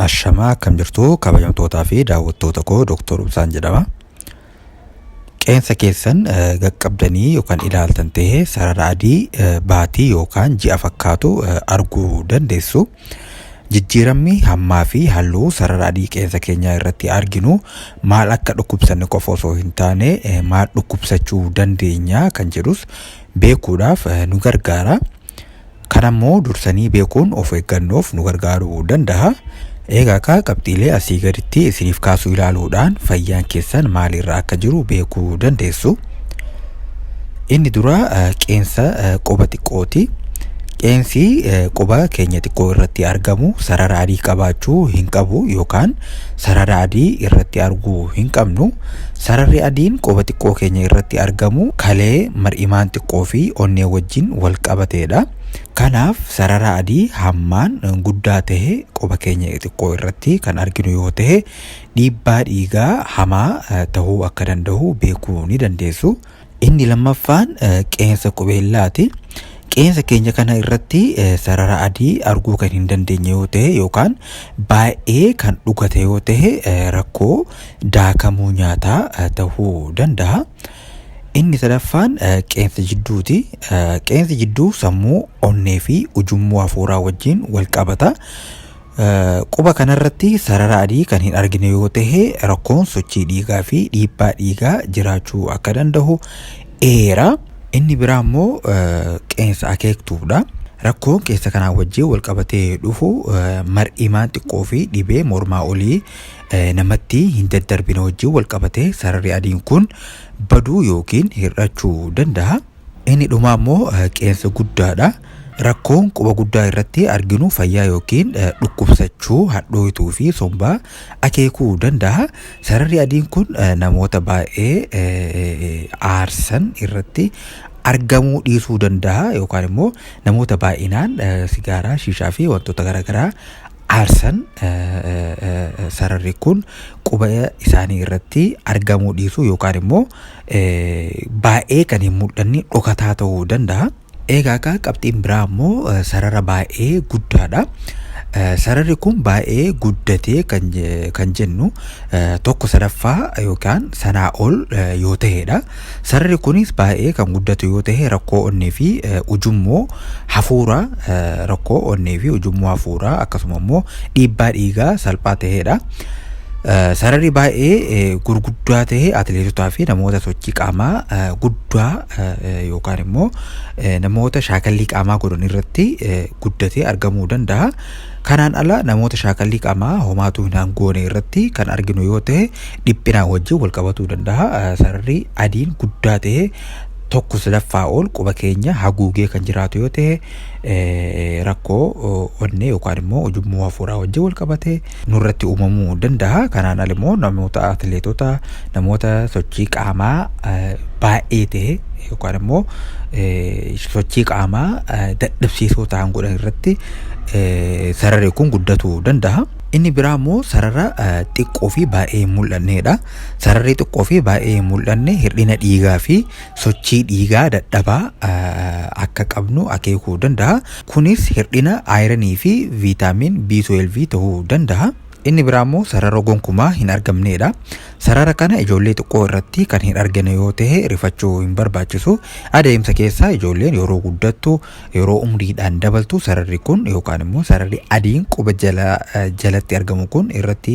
Ashamaa, akkam jirtu kabajamtootaa fi daawwattoota koo? Dooktor Ibsaan jedhama. Qeensa keessan qaqqabdanii yookaan ilaaltan ta'ee sarara adii baatii yookaan ji'a fakkaatu arguu dandeessu. Jijjiiramni hammaa fi halluu sarara adii qeensa keenyaa irratti arginu maal akka dhukkubsanne qofa osoo hin taane, maal dhukkubsachuu dandeenya kan jedhus beekuudhaaf nu gargaara. Kanammoo dursanii beekuun of eeggannoof nu gargaaruu danda'a. Egaa akka qabxiilee asii gaditti isiniif kaasuu ilaaluudhaan fayyaan keessan maalirra akka jiru beekuu dandeessu. Inni dura qeensa quba xiqqooti. Qeensi quba keenya xiqqoo irratti argamu sarara adii qabaachuu hin qabu yookaan sarara adii irratti arguu hin qabnu. Sararri adiin quba xiqqoo keenya irratti argamu kalee, mar'imaan xiqqoo fi onnee wajjin wal qabateedha. Kanaaf sarara adii hammaan guddaa ta'e quba keenya xiqqoo irratti kan arginu yoo ta'e, dhiibbaa dhiigaa hamaa ta'uu akka danda'u beekuu ni dandeessu. Inni lammaffaan qeensa qubeellaati. Qeensa keenya kana irratti sarara adii arguu kan hin dandeenye yoo ta'e yookaan baay'ee kan dhugate yoo ta'e, rakkoo daakamuu nyaataa ta'uu danda'a. Inni sadaffaan qeensa jidduuti. Qeensi jidduu sammuu, onnee fi ujummoo hafuuraa wajjin wal qabata. Quba kanarratti sarara adii kan hin argine yoo ta'e, rakkoon sochii dhiigaa fi dhiibbaa dhiigaa jiraachuu akka danda'u eera. Inni biraa immoo qeensa akeektuudha. Rakkoon qeensa kanaa wajjin wal qabatee dhufu mar'imaan xiqqoo fi dhibee mormaa olii namatti hin daddarbine wajjin wal qabatee sararri adiin kun baduu yookiin hir'achuu danda'a. Inni dhumaa immoo qeensa guddaadha. Rakkoon quba guddaa irratti arginu fayyaa yookiin dhukkubsachuu hadhooytuu fi sombaa akeekuu danda'a. Sararri adiin kun namoota baay'ee aarsan irratti argamuu dhiisuu danda'a yookaan immoo namoota baay'inaan sigaaraa, shiishaa fi wantoota garaagaraa aarsan sararri kun quba isaanii irratti argamuu dhiisuu yookaan immoo baay'ee kan hin mul'anne dhokataa ta'uu danda'a. Egaa akka qabxiin biraa immoo sarara baay'ee guddaadha. Sararri kun baay'ee guddatee kan jennu 1/3 yookaan sanaa ol yoo ta'edha. Sararri kunis baay'ee kan guddatu yoo ta'e, rakkoo onnee fi ujummoo hafuuraa, rakkoo onnee fi ujummoo hafuuraa akkasuma immoo dhiibbaa dhiigaa salphaa ta'edha. Sararri baay'ee gurguddaa ta'e atileetotaa fi namoota sochii qaamaa guddaa yookaan immoo namoota shaakallii qaamaa godhan irratti guddatee argamuu danda'a. Kanaan ala namoota shaakallii qaamaa homaatu hin goone irratti kan arginu yoo ta'e, dhiphinaa wajjin wal qabatuu danda'a. Sararri adiin guddaa ta'e 1/3 ol quba keenya haguugee kan jiraatu yoo ta'e, rakkoo onnee yookaan immoo ujummoo hafuuraa wajjin wal qabatee nurratti uumamuu danda'a. Kanaan ala immoo namoota atileetota, namoota sochii qaamaa baay'ee ta'e yookaan immoo sochii qaamaa dadhabsiisoo ta'an godhan irratti sararri kun guddatuu danda'a. Inni biraa immoo sarara xiqqoo fi baay'ee hin mul'annedha. Sararri xiqqoo fi baay'ee hin mul'anne hir'ina dhiigaa fi sochii dhiigaa dadhabaa akka qabnu akeekuu danda'a. Kunis hir'ina ironii fi viitaamin B12 ta'uu danda'a. Inni biraa immoo sarara gonkumaa hin argamnedha. Sarara kana ijoollee xiqqoo irratti kan hin argine yoo ta'e, rifachuu hin barbaachisu. Adeemsa keessa ijoolleen yeroo guddattu, yeroo umriidhaan dabaltu, sararri kun yookaan immoo sararri adiin quba jala jalatti argamu kun irratti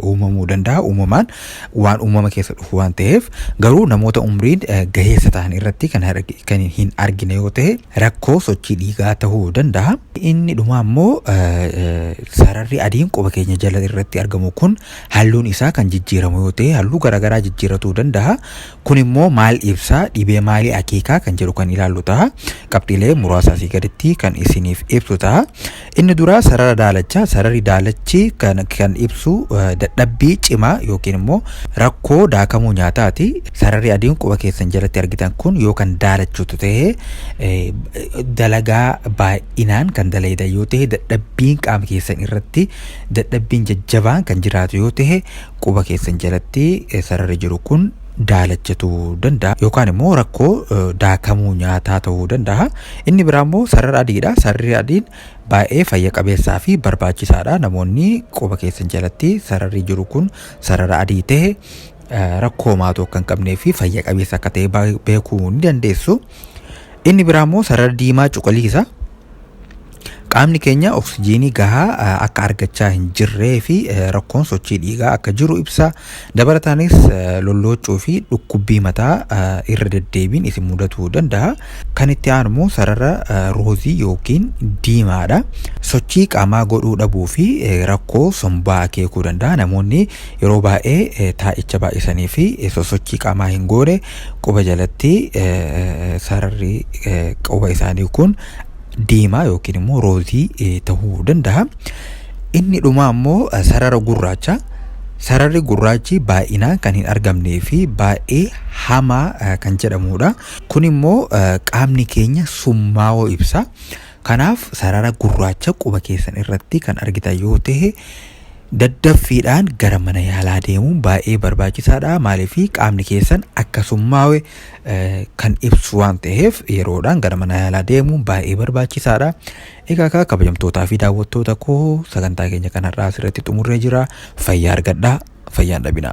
uumamuu danda'a. Uumamaan waan uumama keessa dhufu waan ta'eef. Garuu namoota umriin gaheessa ta'an irratti kan hin argine yoo ta'e, rakkoo sochii dhiigaa ta'uu danda'a. Inni dhumaa immoo sararri adiin quba keenya jala irratti argamu kun halluun isaa kan jijjiiramu yoo ta'e, halluu garaagaraa jijjiiratuu danda'a. Kun immoo maal ibsaa, dhibee maalii akeekaa kan jedhu kan ilaallu ta'a. Qabxiilee muraasa asii gaditti kan isiniif ibsu ta'a. Inni dura sarara daalachaa. Sararri daalachi kan ibsu dadhabbii cimaa yookiin immoo rakkoo daakamuu nyaataati. Sararri adiin quba keessan jalatti argitan kun yoo kan daalachuutu ta'e, dalagaa baay'inaan kan dalaydan yoo ta'e, dadhabbiin qaama keessan irratti dadhabbiin jajjabaan kan jiraatu yoo ta'e, quba keessan jalatti sararri jiru kun daalachatuu danda'a yookaan immoo rakkoo daakamuu nyaataa ta'uu danda'a. Inni biraa immoo sarara adiidha. Sararri adiin baay'ee fayya qabeessaa fi barbaachisaadha. Namoonni quba keessan jalatti sararri jiru kun sarara adii ta'e rakkoo homaatu akka hin qabnee fi fayya qabeessa akka ta'e beekuu ni dandeessu. Inni biraa immoo sarara diimaa cuquliisa. Qaamni keenya oksijiinii gahaa akka argachaa hin jirree fi rakkoon sochii dhiigaa akka jiru ibsa. Dabalataanis lollooccuu fi dhukkubbii mataa irra deddeebiin isin mudatuu danda'a. Kan itti aanu immoo sarara roozii yookiin diimaadha. Sochii qaamaa godhuu dhabuu fi rakkoo sombaa akeekuu danda'a. Namoonni yeroo baay'ee taa'icha baay'isanii fi sosochii qaamaa hin goone quba jalatti sararri quba isaanii kun diimaa yookiin immoo roozii ta'uu danda'a. Inni dhumaa immoo sarara gurraacha. Sararri gurraachi baay'inaan kan hin argamnee fi baay'ee hamaa kan jedhamudha. Kun immoo qaamni keenya summaa'oo ibsa. Kanaaf sarara gurraacha quba keessan irratti kan argitan yoo ta'e daddaffiidhaan gara mana yaalaa deemuun baay'ee barbaachisaadha. Maaliif qaamni keessan akka summaawe kan ibsu waan ta'eef yeroodhaan gara mana yaalaa deemuun baay'ee barbaachisaadha. Egaa kaa kabajamtootaa fi daawwattoota koo sagantaa keenya kanarraa asirratti xumurree jira. Fayyaa argadhaa, fayyaan dhabinaa.